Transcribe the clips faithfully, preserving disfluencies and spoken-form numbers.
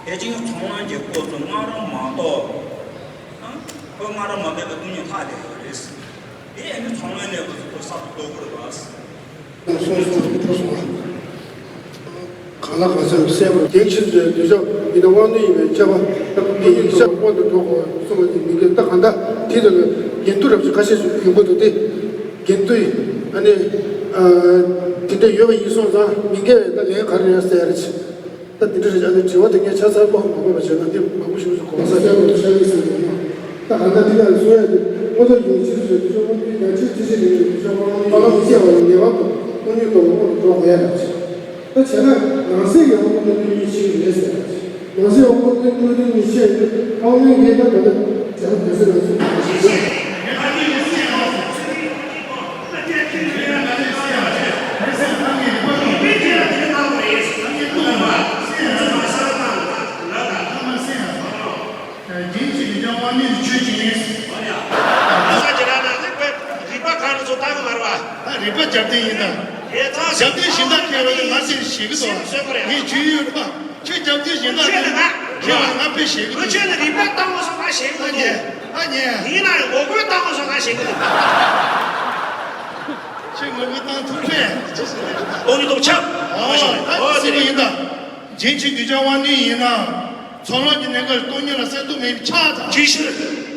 དེ་བཞིན་ཚོང་ལམ་གྱི་སྐོར་དུ་སྔ་རོལ་མ་གཏོགས། ཨང་། ཁོས་སྔ་རོལ་མ་འབད་པའི་སྟོང་ཉིད་ལྷག་བསྡད་ཡོད་རེད། དེ་ཡང་ནི་ཚོང་ལམ་གནས་པ་ཚོ་ཁོས་གསར་དུ་རྟོགས་དགོས་རེད་པ། སོང་སོང་འགྲོ་སོང་ང་། གང་ལ་གང་འཚམ་གསལ་པོར་དེང་ཕྱིན་ཚོའི་འདོད་ཆགས་ཡིན་ན་དབང་རྣོན་ཡིན་པའི་ཁྱབ་པ་དེ་ཡིན་ཤག་དབང་དུ་འགྲོ་དགོས་གསུངས་པ་དེ་མི་འགལ། ད་གང་ལྟར་དེ་ལ་དགེ་འདུན་རབ་ཅིག་ཁ་ཤས་ཤིག་ཡོང་གི་འདུག་སྟེ། དགེ་འདུན་ཨ་ནི་ཨ་དེ་འདྲ་ཡོད་པ་ཡིན་སོང་ཙང་མི་འགལ་བའི་ད་ལན་ག་རེ་རེད་ཟེར་ཡ་རེད། ད་འདི་འདྲ་རེད། ཨ་ནི་དྲི་བ་དེ་ངས་ཆ་ཚང་ཀློག་མ་དགོས་པ་བྱས་ན་འདི་མང་པོ་ཞིག་གོ་ས་ཤར་བ་ཤར་གྱི་ཟེར་འདུག་ན། ད་གང་ལྟར་འདི་ག་ལ་གསུང་ཡ་དེ་དངོས་ཐོག་ཡོང་ཕྱིན་ཟེར་དུས་ཚོད་དངོས་འབྲེལ་ཡང་ཅིག་ཅི་ཞིག་མིན་འདུག་དུས་ཚོད་དབང་ལུང་བླ་མ་མི་བཅས་པ་ལ་ངེས་པར་དུ་དངོས་གནས་ཐོག་ལ་དབང་དུ་འགྲོ་དགོས་ཡ་རེད། ད་བྱས་ན་ནང་གསེས་ཀྱི་དབང་དངོས་འབྲེལ་གཉིས་ཕྱིན་རེད་ཟེར་བ། ནང་གསེས་དབང་དངོས་འབྲེལ་གཉིས་ཕྱིན་དབང་ལུང་ངེས་པར་དུ་ད་བྱས་ན་དུས་ཚོད་ལ་ཚུད་པ་ཞིག་ཞིག་རྒྱན་གཅིག་མི་འདྲ་དབང་མེད་ཆོས་ཅན། ཨ་ཡ། ད་ལྟ་ཁྱེད་རང་ནང་ནས་ཁོས་རིག་པ་ག་རེ་ཟེར་ན་ཟེར་ལྟ་གི་མ་རེད་པ། ད་རིག་པ་རྒྱབ་རྟེན་ཡིན་ད། དེ་ཚང་རྒྱབ་རྟེན་གཞན་དག་ཁྱེད་རང་ནི་ང་སེམས་ཞེད་ཀྱི་འདུག་ངས་ཇུས་ཡོད་པ། ཁྱོད་རྒྱབ་རྟེན་གཞན་དག་ཁྱེད་ཁྱེད་ལ་ང་ཁྱེད་ལ་ང་དཔེ་ཞེད་ཀྱི་འདུག་ཁྱོད་ལ་རིག་པ་བཏང་དགོས་སོང་ང་ཞེད་ཀྱི་འདུག་ཨ་ཉེ། ཨ་ཉེ། ཡིན་ན་ཡང་ངོ་རྒོལ་བཏང་དགོས་སོང་ང་ཞེད་ཀྱི་འདུག་ཁྱོད་ངོ་རྒོལ་བཏང་ཐུབ་པས། སྟོང་ཉིད་སྟོང་ཁྱབ། ཨོ་ཨོ་ད་སྲིད་པ་ཡིན་ད། རྒྱན་གཅིག་གདུལ་བྱ་དབང་རྣོན་ཡིན་ན། ཚོགས་ལམ་གྱི་གནས་སྐབས་སྟོང་ཉིད་ལ་གསལ་སྟོང་མེད་པས་ཁྱབ་པར་ཐལ། ཅིའི་ཕྱིར།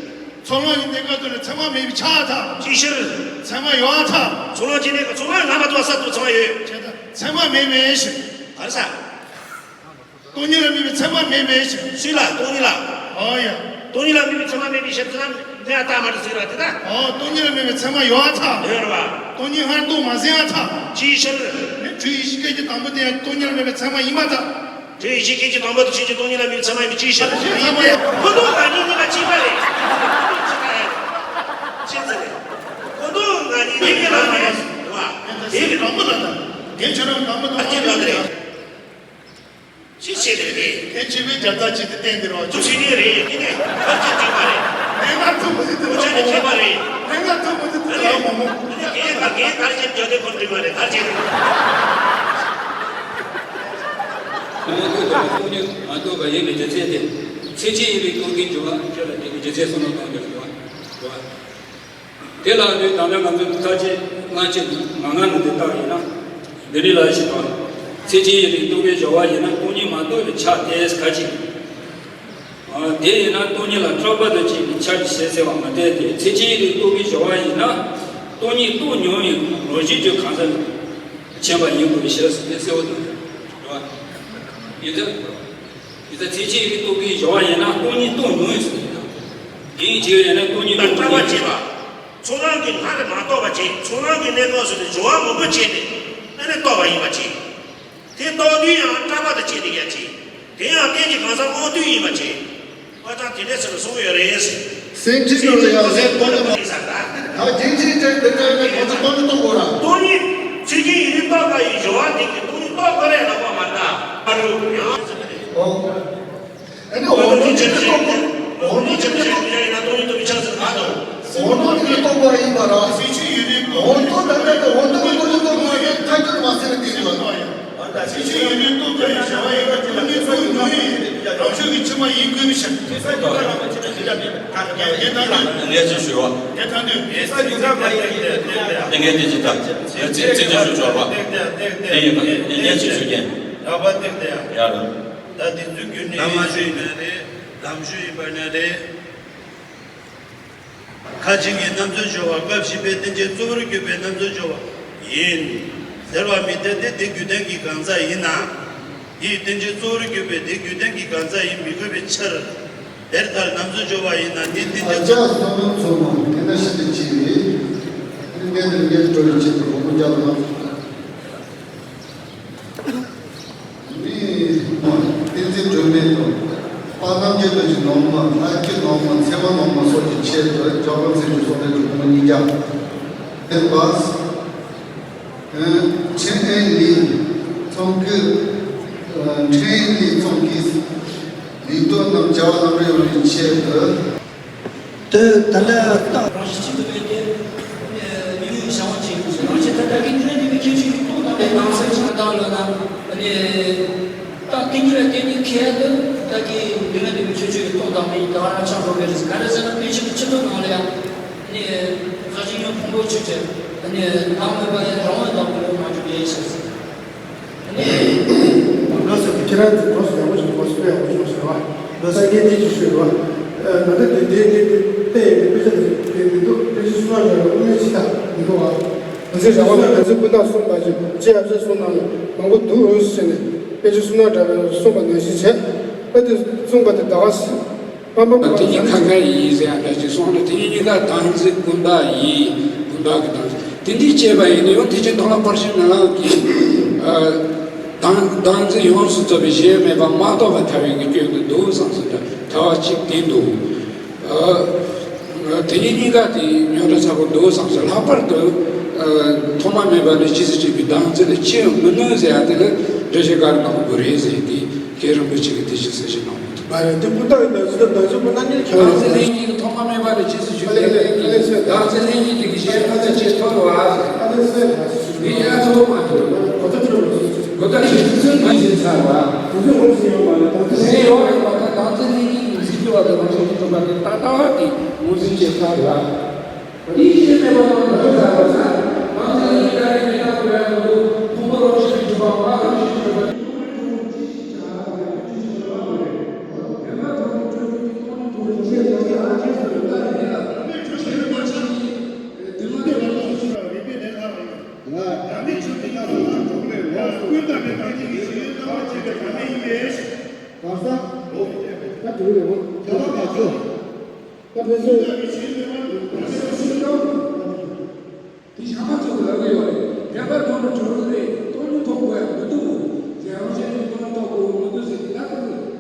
ཚོགས་ལམ་གྱི་གནས་སྐབས་དེ་ལ་ཚད་མ་མེད་པས་ཁྱབ་པར་ཐལ། ཅིའི་ཕྱིར། ཚད་མ་ཡོད་པར་ཐལ། ཚོགས་ལམ་གྱི་གནས་སྐབས་ཚོགས་ལམ་ལ་མ་གཏོགས་གསར་དུ་ཚད་མ་ཡོད། བྱས་ཙང་ཚད་མ་མེད་པས་ཞེས། ག་རེ་ཟེར། སྟོང་ཉིད་ལ་དམིགས་པའི་ཚད་མ་མེད་པས་ཞེས། སུ་ལ། སྟོང་ཉིད་ལ། ཨོ་ཡ། སྟོང་ཉིད་ལ་དམིགས་པའི་ཚད་མ་མེད་པས་ཞེས་ཟེར་ན་མེད་པ་རྟགས་མ་གྲུབ་ཟེར་བ་དེ་ད། ཨོ། སྟོང་ཉིད་ལ་དམིགས་པའི་ཚད་མ་ཡོད་པར་ཐལ། ཡོད་རེད་པ། སྟོང་ཉིད་སྔར་སྟོང་མ་ཟིན་པར་ཐལ། ཅིའི་ཕྱིར། ནི་དྲུག་ཡེ་ཤེས་སྐད་ཅིག་དང་པོ་དེ་ཡང་སྟོང་ཉིད་ལ་དམིགས་པའི་ཚད་མ་ཡིན་པར་ཐལ། དྲུག་ཡེ་ཤེས་སྐད་ཅིག་དང་པོ་དེ་ཕྱིན་ཅི་སྟོང་ཉིད་ལ་དམིགས་པའི་ཚད་མ་ཡིན་པ་ཅིའི་ཕྱིར། ཨ་ནི་ཚད་མ་ཡིན། ཁོ་ན་ང་གཉིས་གཉིས་ཀ་གཅིག་པ་རེད། ཅི་ཟེར་རེད། ཁོ་ན་ང་གཉིས་གཉིས་ཀ་ལ་མ་ཡིན་པ། དེ་གི་དང་པོ་ལ་དང་། དེ་ཁྱོད་རང་དང་པོ་དང་པོ་རེད། ཅི་བྱེད་རེད་རེད། ཁྱེད་ཆེ་བའི་རྒྱབ་རྩ་ཅིག་ཏུ་བསྟན་ཏེ་རོགས། ཅུང་ཟད་ནས་རེད། དེ་ནས་གར་ཅིག་འགྲིག་པ་རེད། གནད་འགག་ཐུག་མི་ཐུབ་ཁོ་ཆ་ནས་ཁྱད་པར་རེད། གནད་འགག་ཐུག་མི་ཐུབ་ཐུབ་ལ་མོ་མོ། དེ་ནས་རྒན་ག་རྒན་གར་ཅིག་རྒྱབ་དེ་ཁོ་འགྲིག་པ་རེད། གར་ཅིག་རེད། ང་ཚོ་ལ་སྟོང་ཉིད་མ་རྟོགས་པ་ཡིན་པའི་རྒྱུ་མཚན་དེ། ཚད་ཅན་ཡིན་པའི་སྟོང་གི་འགྱུར་བ་ཁྱོད་ལ་དེ་གི་རྒྱུ་མཚན་གསུངས་ན་གཏོང་རྒྱུ་རེད་བ། དེ་ལ་ནི་ད་ལྟ་ང་ཚོས་ཁ་ཅིག་སྔ་ཕྱི་མ་ང་ནི་འདི་ལྟར་ཡིན་ན། འདི་ནི་ལ་ཞིག་དང་། ཚད་ཅན་ཡིན་པའི་རྟོག་པའི་སྦྱོར་བ་ཡིན་ན་སྟོང་ཉིད་མ་རྟོགས་པའི་ཆ་དེས་ཁ་ཅིག་དེ་ཡིན་ན་སྟོང་ཉིད་ལ་གྲགས་པ་དང་བཅས་པའི་ཆ་གི་ཞེས་ཟེར་བ་མ་གཏོགས་ཏེ། ཚད་ཅན་ཡིན་པའི་རྟོག་པའི་སྦྱོར་བ་ཡིན་ན་སྟོང་ཉིད་རྟོགས་མྱོང་བའི་ལོ་རྒྱུས་ཀྱི་གང་ཟག་མཁྱེན་པ་ཡིན་དགོས་པའི་ཕྱིར་ཟེར་ཏེ་གསལ་བོ་དང་། རེད་བ། ཡིན་ཙང་། ཡིན་ཙང་ཚད་ཅན་ཡིན་པའི་རྟོག་པའི་སྦྱོར་བ་ཡིན་ན་སྟོང་ཉིད་རྟོགས་མྱོང་བའི་ཚུལ་དང་། དེའི་རྗེས་ཡིན་ན་སྟོང་ཉིད་རྟོགས་མྱོང་བའི་ཚུལ། ཚོགས་ལམ་གྱི་སྔར་ལས་མ་རྟོགས་པ་བྱས། ཚོགས་ལམ་གྱི་གནས་སྐབས་སུ་ནི་སྦྱོར་བ་མང་པོ་བྱས་ནས་ཨ་ནི་རྟོགས་པ་ཡིན་པ་བྱས། དེ་རྟོགས་དུས་ཡང་སྐྲག་པ་དང་བཅས་ཏེ་ཡ་བྱས། དེ་ཡང་རྟེན་གྱི་གང་ཟག་དབང་རྟུལ་ཡིན་པ་བྱས། ཨ་ཙང་དེ་འདྲས་ཟེར་ནས་གསུངས་ཡོད་རེད། སེམས་ཅན་ལ་ཡང་ཟེར་སྟོང་ཉིད་མ་ཡིན་ས་རེད། ད་རྒྱུན་ཆད་ཅན་འདི་འདྲ་ནས་ཁོ་ཚོ་སྟོང་ཉིད་རྟོགས་དགོས་ར། སྟོང་ཉིད་ཚད་ཅན་ཡིན་ནི་རྟོགས་དཀའ་ཡི་སྦྱོར་བ་འདི་གིས་སྟོང་ཉིད་རྟོགས་དཀའ་རེད། ཨོ། ཨ་ནི་འོ་ནོ་ཇི་ལྟར་རྟོགས་པ། འོ་ནོ་ཇི་ལྟར་རྟོགས། འོ་ནོ་ཇི་ལྟར་རྟོགས་པ་ཡིན་པ་ར། འོ་ཐོ་ད་ལྟ་དེ་འོ་ཐོ་གི་འོ་ཐོ་གི་ཐག་གཅོད་མ་ཟེར་ཏེ་ཡོད། ཕྱི་ཕྱི་ཡོད་ནས་རྟོགས་པའི་བྱ་བ་ཡིན་པ་དེ་ནི་ཚོགས་ཀྱི་ནང་ཡིན། རང་ཕྱོགས་ཀྱི་ཕྱི་མ་ཡིན་དགོས་པའི་ཕྱིར། དེ་ལྟར་ངས་ཅི་ཞུ་བ། དེ་ལྟར་དུས་དེ་ས་ཡོད་ན་མ་ཡིན་ཏེ། དེ་ངས་དེ་ཅི་ལྟར་ཚིག་ཚིག་ཅི་ཞུ་ཆོག་པ། དེ་ཡིན་པ་ངས་ཅི་ཞུ་རྒྱན། རགས་པ་སྟེར་ཏེ་ཡ། ཡ་ར། ད་དེ་ཚོའི་རྒྱུད་ནས་ལམ་ཞུ་ཡིན་པ་རེད། ལམ་ཞུ་ཡིན་པ་ན་རེད། ཁ་ཅིག་གིས་རྣམ་ཚོལ་སྦྱོར་བ་སྐབས་བཞི་པའི་བསྟན་བཅོས་གཙོ་བོར་གྱུར་པའི་རྣམ་ཚོལ་སྦྱོར་བ་ཡིན་ཟེར་བ་མི་འཐད་དེ། དེ་རྒྱུད་ལྡན་གྱི་གང་ཟག་ཡིན་ན། དེའི་བསྟན་བཅོས་གཙོ་བོར་གྱུར་པའི་དེ་རྒྱུད་ལྡན་གྱི་གང་ཟག་ཡིན་མི་དགོས་པའི་ཕྱིར། དེར་ཐལ། རྣམ་ཚོལ་སྦྱོར་བ་ཡིན་ན་ནི་བསྟན་བཅོས། ཨ་ཅག་བསམ་བློ་ཚོར་མ་དེ་འདྲ་ཞིག་ཏུ་བྱས་པས། ཨ་ནི་ངས་དེར་ངས་འགྲོ་བའི་ཆེད་དུ་སྒོ་མོ་རྒྱག་ལ། ནི། བསྟན་འཛིན་སྒྲོལ་མ་དང་། དཔལ་རྣམ་རྒྱལ་རྡོ་རྗེ་ནང་མ། ལྷ་སྐྱིད་ནང་མ། ཚེ་དབང་ནང་མ་སོགས་ཀྱི་ཆེད་དུ་ཇོ་ཁང་ཚེ་སྒྲུབ་གསུང་འདོན་གྱི་སྒོ་མོ་གཉིས་བརྒྱ། དེ་བས། ཕྲན་ཨེ་ལི་ཚང་གི། ཕྲན་ཨེ་ལི་ཚང་གི་ལུང་དོན་རྣམས་བྱ་བ་རྣམ་རོལ་ཡོང་བའི་ཆེད་དུ། དེ་ད་ལྟ་རྟགས་རང་བཞིན་གཅིག་ཏུ་མེད་དེ། ཉུང་ཉུང་ཞེ་པོ་ཅིག་རང་བཞིན་ད་ལྟ་གི་དེ་ནས་དེ་མི་ཁྱད་ཆོས་ཀྱི་རྟོགས་དང་པའི་ནང་གསེས་ཀྱི་བདག་ལ་ན། རྟགས་དེ་གཉིས་ལ་བརྟེན་ནས་ཁྱད་དུ་ད་གི་དེ་ནས་དེ་མི་ཁྱད་ཆོས་ཀྱི་རྟོགས་དང་པའི་བདག་རང་ཆགས་འགྲོ་བའི་རིགས། ག་རེ་ཟེར་ན་དཔེ་ཆ་གི་ཕྱི་དོན་ནང་ལ་ཡང་། ནས་ཟག་བཅས་ཉོན་ཕུང་པོ་ཆོས་ཅན། ནས་བདག་མེད་པ་ཡང་རང་འོད་དང་པོ་ལས་མ་གྲུབ་པའི་ཕྱིར། ལགས་སོ། ཁྱེད་རང་ཚོ་གྲོགས་སུ་ཡག་པོ་ཞིག་གོ་སོང་། ཡག་པོ་ཞིག་ཟེར་བ། ལགས་སོ། ངས་འདི་ཅིག་ཞུས་རེད་བ། ཨ། ད་ལྟ་དེ་དེ་དེ་དེ་དེ་དཔེ་ཆ་དེ་དེ་མི་འདུག་དཔེ་ཆ་གསུང་ན་འདྲ་བའི་དབུ་མའི་ཕྱི་ཐག་མི་འདུག་བ། ང་ཚོའི་རང་དབང་ལ་ང་ཚོའི་སྤུན་ཟླ་གསུམ་པ་ཞིག་ཅི་ཡག་ཤོས་གསུང་ན་ལ་མང་པོ་འདུག་འོས་སུ་བྱས་ནས་དཔེ་ཆ་གསུང་ན་འདྲ་བའི་གསུངས་པ་ནང་བཞིན་བྱས། ཨ། དེ་གསུངས་པ་དེ་ད་ག་སྲིད། དེ་གཉིས་ཁ་ཁ་ཡིན་ཟེར་ཡ་འདྲ་ཅིག་སོང་ན། དེ་གཉིས་གཉིས་ཀ་བདག་འཛིན་ཀུན་བཏགས་ཡིན། ཀུན་བཏགས་ཀྱི་བདག་འཛིན། དེ་འདྲའི་བྱས་པ་ཡིན་ན་ཡང་ཐེག་ཆེན་མཐོང་ལམ་དཔལ་ཆེན་མི་ལའང་གི། ཨ། བདག་བདག་འཛིན་ཡོངས་སུ་རྫོགས་པའི་གཞན་མེད་པ་མ་རྟོགས་པར་ཐལ་བའི་གི་སྐྱོན་དུ་འདུག་བསམ་ཟེར་འདྲ་ཐལ་བ་གཅིག་དེ་འདུག་ཨ། དེ་གཉིས་གཉིས་ཀ་དེ་རྙོག་དྲ་ཚ་པོ་འདུག་བསམ་ཟེར། ལྷག་པར་དུ། ཨ། ཐོག་མ་མེད་པ་ནས་ཇི་སྲིད་ཅེས་པའི་བདག་འཛིན་ལ་ཅི་ཡང་མི་གནོད་ཟེར་ཡ་དེ་ལ་འགྲེལ་བཤད་ག་རེ་གནང་དགོས་རེད་ཟེར་ཏེ། མཁན་རིན་པོ་ཆེ་གིས་དེ་བཞིན་གསལ་བཤད་གནང་བ་འདུག་མ་རེད། དེ་ཀུན་བཏགས་ཀྱི་བདག་འཛིན་དང་བདག་འཛིན་ཀུན་བཏགས་གཉིས་ཁྱད་པར། བདག་འཛིན་ལྷན་སྐྱེས་ཀྱི་ཐོག་མ་མེད་པ་ནས་ཇི་སྲིད་བཞུགས་པའི་ལས་ཀྱི་བདག་འཛིན་ལྷན་སྐྱེས་དེ་གི་གཞན་ཕན་ཚུན་ཇི་ལྟར་བ། དེ་ཡང་གཙོ་བོ་མ་གཏོགས། གོ་བརྡ་ཁྲིད་ཚུལ་མ་ཡིན་ཚར་བ། དེ་ཚོའི་འོག་ཟིན་ཡོད་མ་རེད། དེ་ཚོ་ཟིན་ཡོད་རེད་པ། ད་བདག་འཛིན་ལྷན་སྐྱེས་ཀྱི་འཛིན་རྒྱུ་བ་དང་རང་བཞིན་གྱིས་གྲུབ་པ་དེ་ལྟ་ལྟ་བ་དེ་ངོས་འཛིན་བྱེད་ཚར་བ། དེའི་ཕྱིར་མེད་པ་དང་འདོད་ཚར་བ་ས། རང་བཞིན་ལས་ཀྱི་ད་རེས་མེད་པ་ཀུན་ཡང་མི་འདུག་ཕུང་པོ་རང་བཞིན་གྱིས་གྲུབ་པ་མ་རང་བཞིན་གྱིས་གྲུབ་པ། གང་ཟག་ད་དེ་རེད་བ། ཁྱད་པར་མ་བྱུང་། ད་དེ་ཚོ། དེ་བྱ་མ་ཚོགས་ལབ་ཀྱི་ཡོད་རེད། རེག་པ་ཐོག་ཏུ་གྲུབ་རེད། སྟོང་ཉིད་ཐོག་གོ་ཡང་མི་ཐུབ་མོ། ཟེར་རང་བཞིན་གྱིས་སྟོང་ཉིད་ཐོག་གོ་མི་ཐུབ་ཟེར་གྱི་ད་ལྟ་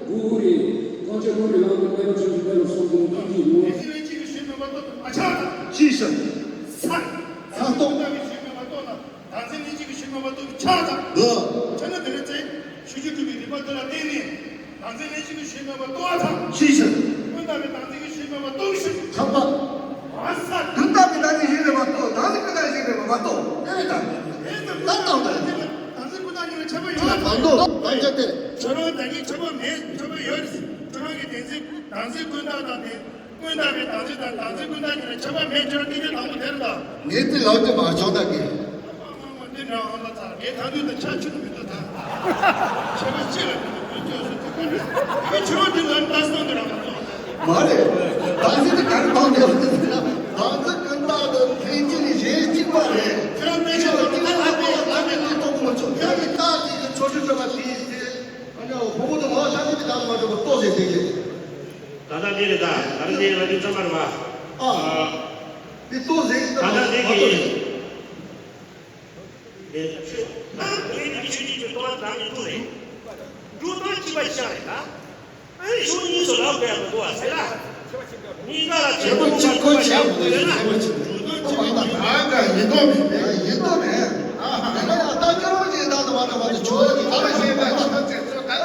དགོས་རེད། ཐོག་ཆེན་པོ་རེད། ལམ་དུ་མེད་པར་ཆོས་ཀྱི་མེ་ལ་སོགས་པའི་ཐུགས་ཀྱི་ཡོད། དེ་ཚེ་གཅིག་གི་ཞིང་ནང་མ་གཏོགས་མ་ཆགས་ན། ཅི་ཞིག་ས། ས་སྟོང་། ཀུན་བཏགས་པའི་ཞིང་ནང་མ་གཏོགས་ན། བདག་འཛིན་ལྷན་སྐྱེས་ཀྱི་ཞིང་ནང་མ་གཏོགས་པའི་ཆགས་དང་། ཆགས་ན་དེ་རེད་ཚེ། ཆོས་རྒྱུད་གྲུབ་པའི་རིགས་པ་འདི་ལ་བརྟེན་ནས། བདག་འཛིན་ལྷན་སྐྱེས་ཀྱི་ཞིང་ནང་མ་གཏོགས་པ་དང་། ཅི་ཞིག་ཀུན་བཏགས་པའི་བདག་འཛིན་གྱི་ཞིང་ནང་མ་གཏོགས་ཤིང་། ཁྱབ་པ། འོ་ས། ཀུན་བཏགས་པའི་བདག་འཛིན་ཞིང་ནང་མ་གཏོགས། བདག་འཛིན་ཀུན་བཏགས་ཞིང་ནང་མ་གཏོགས། དེ་ལྟ། དེ་ལྟ་སྟངས་དང་། བདག་འཛིན་ཀུན་བཏགས་གཉིས་ལ་ཁྱད་པར་ཡོད་ལ། དང་པོ་དང་ཆ་དེ། ཁྱོད་རང་བདག་གི་ཁྱད་པར་མེད། ཁྱད་པར་ཡོད། ཁྱོད་རང་གི་བདག་འཛིན་བདག་འཛིན་ཀུན་བཏགས་དང་དེ། ཀུན་བཏགས་པའི་བདག་འཛིན་དང་བདག་འཛིན་ཀུན་བཏགས་གཉིས་ལ་ཁྱད་པར་མེད། ཁྱོད་རང་སྐད་ཆ་དང་པོ་དེ་རེད་ད། ངས་དེ་ལབ་དེ་མ་ཆོག་ད་གི། འདི་འདྲ་ཨང་ལ་ཚར་ངས་ད་དུས་ད་ཆ་ཆུ་མི་འདུག་ད། ཁྱེད་རང་ཅི་ལ་མི་འདུག་ཁོས་ཁྱོད་སུ་ཐུག་གི་རེད། ངས་ཁྱོད་འདི་ལ་ལྟ་སྟངས་འདི་རང་མ་གཏོགས། མ་རེད། ད་ཚིག་དེ་ག་རེ་བཏང་འདུག་ཟེར་ན། ད་ཚིག་ཀུན་བཏགས་དང་ལྷན་སྐྱེས་ནི་གཞན་གཅིག་པ་རེད། ཁྱེད་རང་དཔེ་ཆ་ལ་ཏི་ལ་ལ་ལ་ལ་ལ་ལ་ལྟོགས་མ་ཆོག་ཁྱེད་རང་གི་རྟགས་ཅིག་གི་ཆོ་འཕྲུལ་སྤྲོད་པ་དེ་དེ། ཨ་ནི་ཕུང་པོ་དང་ངོ་བོ་ཤ་སྟག་གི་བདག་མ་གྲུབ་པ་ལྟོས་ཟེར་དེ་རེད། ད་ལྟ་འདི་རེད་ད། ད་ལྟ་འདི་ལ་འདི་ཚང་མ་རེད་པ། ཨ། འདི་ལྟོས་ཟེར་གྱི་ད་ལྟ་འདི་གི། ཆོས་ད་ངས་འདི་ཆོས་ཉིད་ཀྱི་རྟོགས་པ་དང་ནི་དྲུག་རེད། དྲུག་དང་གཅིག་པ་ཤ་རེད་ད། ཨ་ནི་གཞུང་གཉིས་སུ་ལབ་དགོས་ཡ་མི་འདུག་བ་ཟེར་ལ། གཉིས་ཀ་ལ་ཁྱད་པར་གཅིག་པ་ཡོད་ན། དྲུག་དང་གཅིག་པ་ཡོད་ན། ད་ག་ཡིན་མདོག་མེད་པས་ཡིན་མདོག་མེད། ད་ག་ཡང་ད་སྐྱོ་རོགས་ཀྱི་ད་དུ་མ་འདྲ་བ་དུ་ཆོས་ཀྱི་ད་ལ་ཤེས་པས་ད།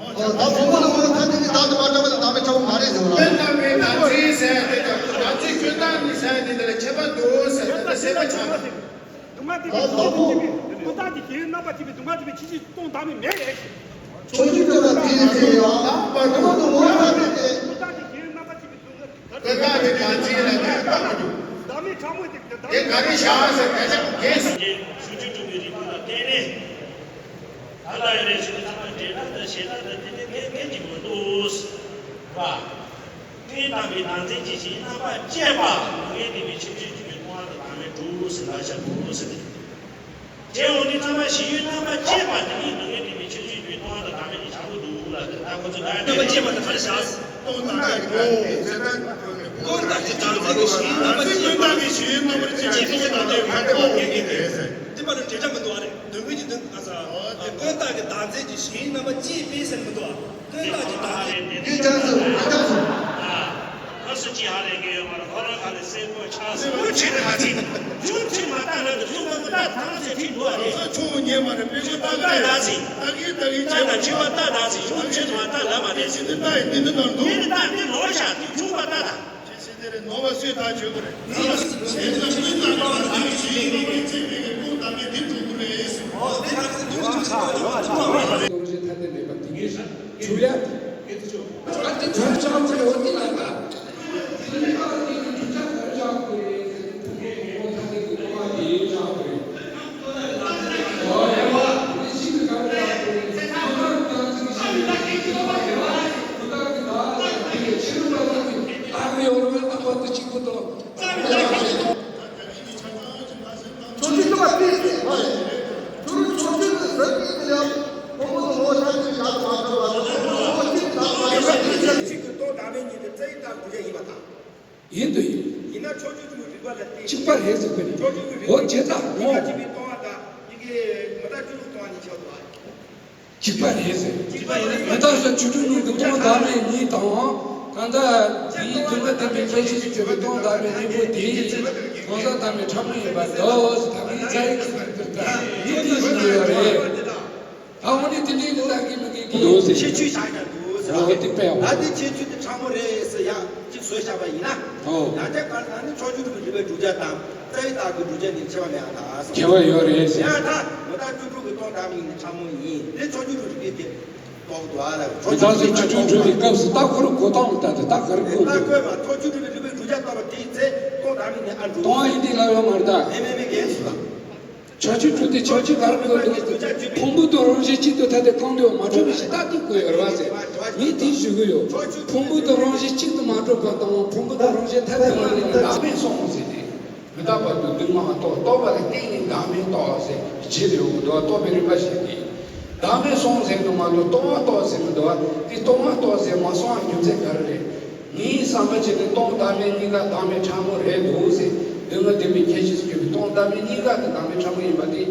ཨོ། ད་བུ་མོ་ལ་འོ་ཐ་དེ་ནི་བདག་དང་མ་འདྲ་བ་ལ་བདག་མེད་ཕྲ་མོ་མ་རེད་ཟེར་བ། ཀུན་བཏགས་པའི་བདག་འཛིན་ཟེར་དེ་དང་བདག་འཛིན་ཀུན་བཏགས་ནི་ཟེར་དེ་འདི་ལ་ཁྱད་པར་འདུག་ཟེར་དེ་ད་ཟེར་བ་ཆགས། སྡུག་བསྔལ་དེ་ལ་ད་ལྟ་བུ། ཀུན་བཏགས་ཀྱི་རྒྱུའི་རྣམ་པ་ཐེ་བའི་སྡུག་བསྔལ་དེ་བས་ཕྱིན་ཅི་སྟོང་བདག་མེད་མེད་རེད། ཕྱོགས་ཆོས་སྟོན་པ་དེ་ཡིན་ཟེར་ཡང་བུ་མོ་ལ་འོ་ཐ་དེ་དེ། ཀུན་བཏགས་ཀྱི་རྒྱུའི་རྣམ་པ་ཐེ་བའི་སྡུག་བསྔལ། ཀུན་བཏགས་ཀྱི་བདག་འཛིན་ལ་ནི་བཏགས་མི་འདུག་བདག་མེད་ཕྲ་མོ་དེ་དེ་བདག་མེད་ཀྱི་བདག་འཛིན་ལ་ནི་བཏགས་མི་འདུག་ཕྱོགས་ཆོས་སྒྲུབ་པའི་རིགས་པ་ལ་བརྟེན་ནས། ད་ལྟ་ཡོད་རེད་ཞུ་དུས་ཚང་མ་འབྲས་རྟགས་དང་བྱེ་བྲག་དང་དེ་འདྲའི་སྐད་སྐད་ཅིག་མི་འདུག་བ། ཀུན་བཏགས་པའི་བདག་འཛིན་གྱི་གཞིའི་རྣམ་པ་བཅད་པ་སྡུག་བསྔལ་དེ་བས་ཕྱིན་ཅི་སྟོང་བདག་མེད་གྲུབ་ཟིན་ལ་བྱ་བུ་ཟིན། དེ་འོང་དུས་ཚང་མ་གཞིའི་རྣམ་པ་བཅད་པ་དེ་ཉིད་སྡུག་བསྔལ་དེ་བས་ཕྱིན་ཅི་སྟོང་བདག་མེད་ཀྱི་བྱ་བུ་འདུག་ལ་ད་ཁོ་ཚོ་ད་རྣམ་པ་བཅད་པ་དེ་ག་རེ་བྱ། སྟོང་བདག་མེད་གྲུབ་ཟེར་ན། ཀུན་བཏགས་ཀྱི་བདག་འཛིན་གྱི་གཞིའི་རྣམ་པ་བཅད་པ། ཀུན་བཏགས་ཀྱི་གཞིའི་རྣམ་པ་བཅད་པ་དེ་ཀུན་བཏགས་ཀྱི་བདག་འཛིན་གྱི་གཞིའི་རྣམ་པ་བཅད་པ་དེ་ཀུན་བཏགས་ཀྱི་བདག་འཛིན་གྱི་གཞིའི་རྣམ་པ་བཅད་པས་ཟེར་མི་འདུག་ཨ། ཀུན་བཏགས་ཀྱི་བདག་འཛིན། ཡུལ་ཅན་སུ་ཡུལ་ཅན་སུ། ཨ་སུ་ཅི་ཧ་ལས་ཀྱི་ཡོད་མ་རེད། ཁོ་རང་ག་ལས་སེ་གོ་ཆགས་སུ་ཁོ་ཆེ་ནི་མ་ཚིག་ཆུང་ཆུང་མ་བཏགས་ན་འདི་ཆུང་མ་མི་བཏགས་ཐང་ཆེ་ཁྲིད་འདུག་ཨ་རེད། ཆུང་ཉེ་མ་རེད། དཔེ་ཆུང་བཏགས་ཀྱི་རེད། བཏགས་ད་ཟིན། བཏགས་ཀྱི་བཏགས་ཀྱི་བཏགས་ད་ཆེ་བ་བཏགས་ད་ཟིན། ཆུང་ཆེ་མ་བཏགས་ལ་མ་རེད། ཟིན་འདི་བཏགས་ཡིན་འདི་འདི་ནང་འདུག་འདི་ནི་བཏགས་འདི་ནོར་ཤག་འདི་ཆུང་བ་བཏགས་ད། ཅེས་ཟེར་དེ་རེད། ནོར་བ་སུས་ཐག་ཆོད་ཀྱི་རེད། ནི་ཡང་ཟེར་ན་ཀུན་བཏགས་པ་ལ་ནི་ཞེས་ཡིན་པའི་ཚིག་མེད་ཀྱི་ཀུན་བཏགས་པའི་འདི་གྲུབ་ཀྱི་རེད་ཟེར། ཨོ་དེ་ལ་ཟེར་དུས་ཀྱི་ཚིག་ཐོག་ལ་ཐུག་པ་རེད། རྡོ་རྗེ་ཐ་དད་མེད་པ་དེ་གས་ཞིག་འཇུག་ཡ་དེ། ཨ་དེ་གྲུབ་ཆགས་ཀྱི་འོ་དེ་ལ་ད། དེ་ནི་ཀ་དེ་གི་གྲུབ་ཆགས་ག་རེ་ཆགས་ཀྱི་རེད་ཟེར་ན་ཐ་དད་ཀྱི་ཀུན་བཏགས་པ་དེ་ཆགས་ཀྱི་རེད། ཡིན་དུ་ཡིན། ཡིན་དུ་ཡིན། གཅིག་པ་རེད་ཟེར་གི་རེད། འོ་བྱས་ཙང་ངོ་། གཅིག་པ་རེད་ཟེར། མི་རྟག་སོགས་བཅུ་དྲུག་ནང་གི་སྟོང་བདག་མེད་གཉིས་དང་། གང་ལྟར་དེའི་དོན་དམ་བདེན་པའི་ཁྱད་ཆོས་སུ་གྱུར་པའི་སྟོང་བདག་མེད་གཉིས་པོ་དེ་གང་ཟག་བདག་མེད་ཕྲ་མོ་ཡིན་པར་འདོད་ཟེར། ད་མིའི་རྩ་བའི་ཁྱད་པར་དེ་ལྟར་ཡིན་དེ་ཞིག་ཡོད་རེད། ད་འོ་ནི་དེ་འདྲའི་འདི་དག་གི་མི་དགེ་གི་འདུག་ཟེར། ཁྱད་ཆོས་བཞག་ཀྱང་འདུག་ཟེར། འོ་དེ་དཔེ་འོ། ད་དེ་ཁྱད་ཆོས་དེ་ཕྲ་མོ་རེད་ཟེར་ཡང་གཅིག་བཟོས་བཞག་པ་ཡིན་ན། འོ། ཡང་བསྐྱར་གང་ལྟར་ནི་ཕྱོགས་ཆོས་སྒྲུབ་པའི་སྒྲུབ་པའི་བསྒྲུབ་བྱ་དང་རྩ་བའི་བདག་གི་བསྒྲུབ་བྱ་གཉིས་ཁྱད་པར་མེད་པ་དང་ཟེར། ཁྱད་པར་ཡོད་རེད་ཟེར། ཡང་ད་མི་རྟག་བཅུ་དྲུག་གི་སྟོང་བདག་མེད་གཉིས་ནི་ཕྲ་མོ་ཡིན། དེ་ཕྱོགས་ཆོས་སྒྲུབ་པའི་དེ་རྟོགས་འདུག་ཨ་ལ། མི་རྟག་སོགས་བཅུ་དྲུག་སྒྲུབ་པའི་སྐབས་སུ་རྟགས་འཁོར་གོ་སྟངས་ལ་ལྟ་སྟེ་རྟགས་ག་རེ་བཀོད་འདུག་རྟགས་བཀོད་པ་ཕྱོགས་ཆོས་སྒྲུབ་པའི་སྒྲུབ་པའི་བསྒྲུབ་བྱ་རྟོགས་པ་དེའི་ཚེ་སྟོང་བདག་མེད་གཉིས་ཨ་འགྲོ། སྟོང་ཡིན་དེ་ལ་ཡོད་མ་རེད་ད། མེད་མེད་མེད་འགལ་སོང་ལ། ཕྱོགས་ཆོས་སྒྲུབ་སྟེ་ཕྱོགས་ཆོས་ག་རེ་བཀོད་འདུག་ཕུང་པོ་དང་རང་བཞིན་གཅིག་ཏུ་ཐ་དད་གང་འདོད་མ་གྲུབ་པའི་ཕྱིར་རྟགས་དེ་བཀོད་ཡོད་རེད་བ་ཟེར། ངས་དེ་ཞུ་གི་ཡོད། ཕུང་པོ་དང་རང་བཞིན་གཅིག་ཏུ་མ་གྲུབ་པ་དང་ཕུང་པོ་དང་རང་བཞིན་ཐ་དད་མ་ཡིན་པ་བདག་མེད་གསུངས་ཟེར་ཏེ། མི་རྟག་པ་དང་སྡུག་བསྔལ་རྟོགས། རྟོགས་པ་ལ་བརྟེན་ནས་བདག་མེད་རྟོགས་ཟེར་བྱེད་དེ་ཡོང་གི་འདུག་རྟོགས་པའི་རིམ་པ་ཞིག་སྟེ། བདག་མེད་གསུངས་ཟེར་འདུག་མ་གཏོགས་སྟོང་པ་རྟོགས་ཟེར་མི་འདུག་དེ་སྟོང་པ་རྟོགས་ཟེར་མ་གསུངས་པའི་རྒྱུ་མཚན་ག་རེ་རེད། ངའི་བསམ་པ་བྱས་ནས་སྟོང་བདག་མེད་གཉིས་ཀ་བདག་མེད་ཕྲ་མོ་རེད་འདུག་ཟེར། སྡུག་བསྔལ་བདེན་པའི་ཁྱད་ཆོས་སུ་གྱུར་པའི་སྟོང་བདག་མེད་གཉིས་ཀ་དེ་བདག་མེད་ཕྲ་མོ་ཡིན་པ་དེ།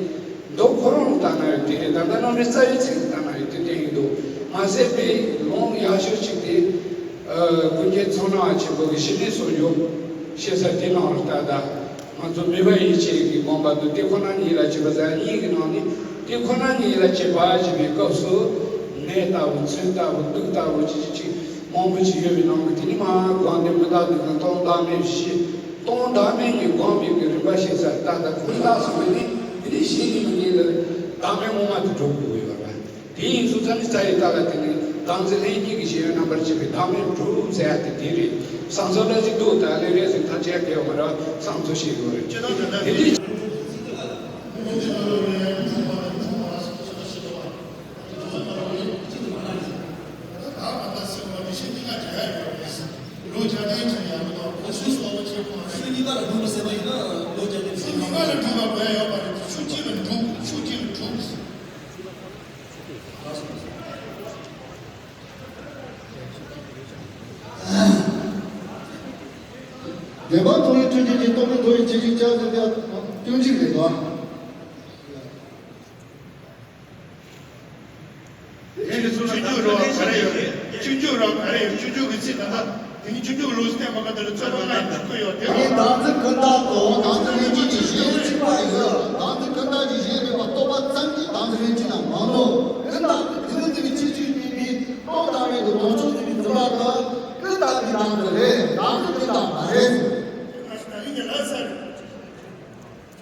མདོ་ཁོ་རང་ལ་ལྟ་ན་ཡང་དེ་རེད། ད་ལྟ་རྣམ་འགྲེལ་རྩ་བའི་ཚིག་ལ་ལྟ་ན་ཡང་དེ་བསྟན་གྱི་འདུག་མ་ཟད་པའི་ལུང་ཡག་ཤོས་གཅིག་དེ། ཨ་ཀུན་མཁྱེན་མཚོ་སྣ་བ་ཆེན་པོ་གི་ཞི་གནས་སུ་ཡོད་ཞེས་ས་དེ་ནང་ལ་ལྟ་ད། ང་ཚོ་མོས་པ་ཡིད་བྱེད་ཀྱི་དགོངས་པ་དང་དེ་ཁོ་ན་ཉིད་ལ་བྱེད་པ་ཟེར་གཉིས་ཀྱི་ནང་ནས་དེ་ཁོ་ན་ཉིད་ལ་བྱེད་པ་ཞེས་པའི་སྐབས་སུ་ནད་ལྟ་བུ་མཚོན་ལྟ་བུ་དུག་ལྟ་བུ་ཅི་ཅི་ཅི་མང་པོ་ཅིག་ཡོད་པའི་ནང་གི་དེ་ནི་མ་དགོངས་ཏེ་མི་རྟག་སྡུག་བསྔལ་སྟོང་བདག་མེད་བཞི། སྟོང་བདག་མེད་ཉིད་སྒོམ་པའི་གི་རིམ་པ་ཤེས་ས་ལྟ་ད་ཀུན་བརྟགས་སུ་བས་ནི་དེ་ནི་གཞི་ནི་མི་ངེས་ལ་བདག་མེད་ངོ་མ་དེ་གྲུབ་དགོས་ཡོད་པ། དེ་ཡིན་དུས་ཙམ་ནས་རྩ་བའི་བདག་ལ་བརྟེན་ནས་བདག་འཛིན་ལྷན་སྐྱེས་ཀྱི་ཤེས་ཡོན་རྣམ་པར་འབྱེད་པའི་བདག་མེད་གྲུབ་ཟེར་ཡ་དེ་དེ་རེད། བསམ་ཚུལ་འདྲ་ཞིག་འདུག་ད་ལས་རེས་ཟིན་ཐག་བཅད་དགོས་པ་ར་བསམ་ཚུལ་ཞིག་ཡོད་རེད། དེ་དུས། ལོ་བརྒྱ་ལྡན་ཅན་ཡང་མི་དང་གོང་ཚུལ་སོགས་ལོ་ཆེན་ཁོང་ཆུ་གཉིས་ཀ་ལ་འགྲུབ་པ་ཟེར་བ་ཡིན་ན་ལོ་བརྒྱ་ལྡན་ཆུ་གཉིས་ཀ་ལ་འགྲུབ་པ་དགོས་ཡོད་པ་རེད། ཆུ་གཅིག་ལ་འགྲུབ། ཆུ་གཅིག་ལ་འགྲུབ། བདེན་པ་མཐོང་བའི་ཐུགས་རྗེ་ཀྱིས་རྟོག་མེད་མཐོང་བའི་ཁྱད་ཆོས་ཅན་ཟེར་ཏེ་སྐྱོན་གཅིག་རེད་དོ། དེ་ནི་སུ་ཆུ་རྒྱུག་རོགས་ག་རེ་ཡོད་རེད། ཆུ་རྒྱུག་རོགས་ག་རེ་ཡོད། ཆུ་རྒྱུག་གི་ཚིག་ད་ལྟ་དེ་ནི་ཆུ་རྒྱུག་ལུགས་སུ་བསྟན་པ་ག་འདི་ལ་རྩོད་པ་ལྔ་ཡིན་པ་བཀོད་ཡོད་དེ། དེ་ནི་བདག་འཛིན་ཀུན་བརྟགས་དང་བདག་འཛིན་ལྷན་སྐྱེས་ཀྱི་གཞན་གཅིག་པ་ཡོད། བདག་འཛིན་ཀུན་བརྟགས་ཀྱི་གཞན་མེད་པར་རྟོགས་པ་ཙམ་གྱིས་བདག་འཛིན་ལྷན་སྐྱེས་རྣམས་མང་ནོ། ཀུན་བརྟགས་ཀྱི་དེ་ནི་དེ་བས་ དང་དུ་རེད། དང་དུ་དེ་དང་མ་རེད། ཁྱོད་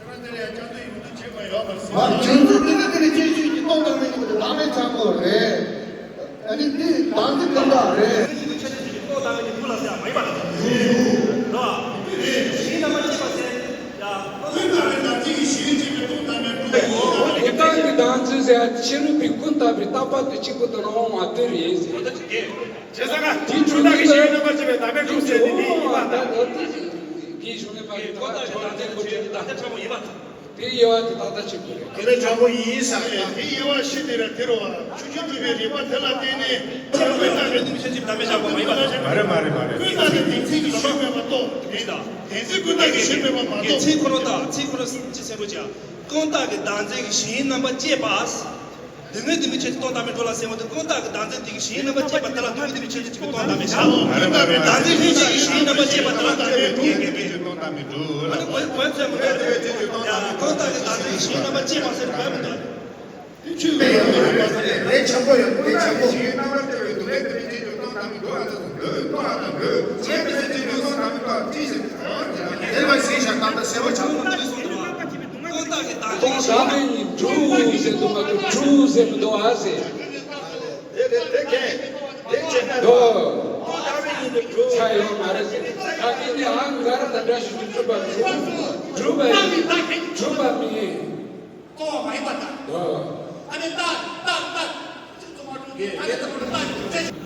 རང་དེ་ལ་ཡང་བཅར་འདོད་ཡོད་འདུག་བྱེད་དགོས་ཡོད་མ་རེད། མ་རེད། ཁྱོད་ཚོ་དེ་ནི་དེ་ནི་སྐྱེ་ཤུལ་གྱི་སྟོང་དང་མི་གཉིས་ཀྱི་བདག་མེད་ཆགས་པོ་རེད། ཨ་ནི་འདི་དང་འདི་གང་དག་རེད། ཁྱེད་ཚོ་ཁྱེད་ཚོ་ཁྱེད་ཚོ་སྟོང་དང་མི་གཉིས་ཕུ་ལ་ཟེར་མ་ཡིན་པ་དང་། རེད། གཞི་རྣམ་པར་དཔྱད་པ་ཟེར་ཡ། ཀུན་བཏགས་པའི་བདག་འཛིན་གྱི་ཞེན་ཅིག་གི་སྟོང་དང་མི་འགྲོ་བའི་ངོ་བོ། ཀུན་བཏགས་པའི་བདག་འཛིན་ཟེར་ཡ་ཕྱི་རོལ་པའི་ཀུན་བཏགས་པའི་རྟག་པ་དེ་གཅིག་པུ་དང་རང་དབང་མ་དེ་རེད་ཟེར། བྱས་ཙང་ང་དེ་ཀུན་བཏགས་ཀྱི་ཞེན་རྣམ་པར་དཔྱད་པའི་བདག་མེད་འགྲོ་ཟེར་ནི་དེ་ཡིན་པ་དང་། དེ་གཞུང་ལས་པ་ཡིན་ད་ཁྱོད་དེ་ཁོ་ཆེ་ད་ལྟ་ཕྲ་མོ་ཡིན་པ་དང་། དེ་དབྱེ་བ་དེ་ཏག་ཏག་ཆེན་པོ་རེད། དེ་ལས་དྲང་པོ་ཡིན་ས་རེད། དེ་དབྱེ་བ་བཞི་དེ་ར་དེ་རུ་བ་ཆུ་ཆུ་སྤྲུལ་པའི་རིག་པ་དེ་ལ་བརྟེན་ནས་ཆོས་ཀུན་བཏགས་པའི་གདུལ་བྱ་ཅིག་བདག་མེད་བཞག་པ་མ་ཡིན་པ། མ་རེད་མ་རེད་མ་རེད། ཀུན་བཏགས་ཀྱི་བདེན་འཛིན་གྱི་ཞེན་མེད་པ་རྟོགས་དེ་དང་། བདེན་འཛིན་ཀུན་བཏགས་ཀྱི་ཞེན་མེད་པ་མ་རྟོགས། ཚིག་ཁོ་ན་དང་ཚིག་ཁོ་ན་ཅི་ཟེར་དགོས་ཀྱང་ཀུན་བཏགས་ཀྱི་བདག་འཛིན་གྱི་ཞེན་རྣམ་པར་དཔྱད་པ། དེ་ནས་དེ་མི་ཆོས་ཀྱི་སྟོང་དང་མི་འགྲོ་ལ་ཟེར་བ་དེ་ཀུན་བཏགས་ཀྱི་བདག་འཛིན་དེ་གི་ཞེན་རྣམ་པར་དཔྱད་པ་དེ་ལ་དེ་མི་དེ་མི་ཆོས་ཀྱི་སྟོང་དང་མི་འགྲོ། བདག་འཛིན་ཀུན་བཏགས་ཀྱི་ཞེན་རྣམ་པར་དཔྱད་པ་དེ་ལ་དེ་མི་འགྲོ། ཨ་ནི་གོ་གོ་ཚད་མི་འགྲོ། ཡ་ཀུན་བཏགས་ཀྱི་བདག་འཛིན་ཞེན་རྣམ་པར་དཔྱད་པ་ཟེར་གོ་མི་འདུག་ཆོས་ལ་ཡང་མ་རེད་པ་ཟེར་ལས་ཆེན་པོ་ཡང་ལས་ཆེན་པོ། ཞེན་རྣམ་པར་དཔྱད་པའི་སྡུག་བསྔལ་དེ་མི་ཆོས་ཀྱི་སྟོང་དང་མི་འགྲོ་བ་དེ་ཚོ་འདོད་སྟོང་དང་འདོད་བྱས་པའི་ཚེ་ཆོས་ཀྱི་སྟོང་དང་མི་འགྲོ་བ་ཅི་ཟེར། དེ་ལ་ཞེན་བཞག་ད་ལྟ་ཟེར་བ་ཆགས་པ་དེ་སོང་དུས། ཀུན་བཏགས་ཀྱི་བདག་འཛིན་ཞེན་ན་གྲུ་ཟེར་དུ་མ་གྲུ་ཟེར་མི་འདུག་ཨ་ཟེར། དེ་རེད་དེ་གས་དེ་བྱས་ན་འདུག་ཀུན་བཏགས་པའི་ཉིན་དུ་གྲུ། ཆ་ཡོད་མ་རེད། ད་གིན་ནི་ཨང་གར་དང་འདྲ་ཞིག་ཏུ་གྲུབ་པ་གྲུབ་གྲུབ་པ་ཡིན་གྲུབ་པ་མིན། ལྟོ་བ་མ་ཡིན་པ་དང་། འདུག་ཨ་ནི་ཏག་ཏག་ཏག་ཅི་ཙམ་མ་གྲུབ་ཀྱི་ཨ་ནི་ཙམ་ཏག་ཅི།